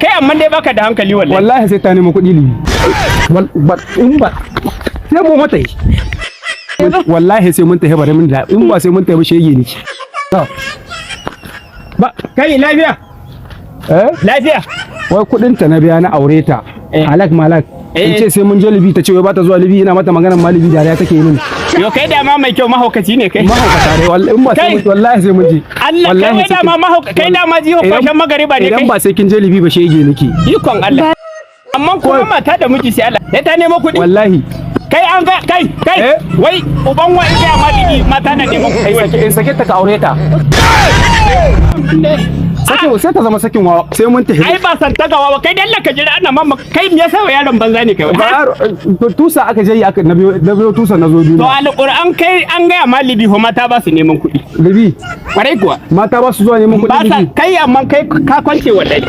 Kai amma dai baka da hankali wallahi. Wallahi sai ta nemo kuɗi Libi. Ba in ba sai mu mata yi. Wallahi sai mun tafi, bari mun da in ba sai mun tafi shege ne. Ba kai lafiya? Eh? Lafiya? Wai kuɗin ta na biya na aure ta. Halak malak. In ce sai mun je Libi, ta ce wai ba ta zuwa Libi. Ina mata maganar ma Libi, dariya take yi min. Yo, kai da ma mai kyau mahaukaci ne kai. Mahaukata dai wallahi, in ba sai Kai! Wallahi sai mun je. Allah kai. Wallahi Wai sai da ma kai da ma jiho kwashen magariba ne Idan kai. ba sai kin je Libi ba, shege nake. Ikon Allah. Amma kuma mata da miji sai Allah. Sai ta nemo kuɗi. Wallahi. Kai an ga kai kai. Eh? Wai uban wa ita ma Libi mata na neman kuɗi wai? Sake in sake ta ka aure ta. Sakin sai ta zama sakin wawa, sai mun tafi. Ai ba san tagawa ba kai, dalla ka jira ana mamma. Kai, me yasa wa yaron banza ne kai? Ba to tusa aka je yi aka na biyo tusa na zo To duniya. Alƙur'an kai, an gaya ma Libi ho mata ba su neman kuɗi. Libi? Kwarai kuwa. Mata ba su zuwa neman Ba kuɗi sa Libi? Kai amma kai ka kwance wallahi.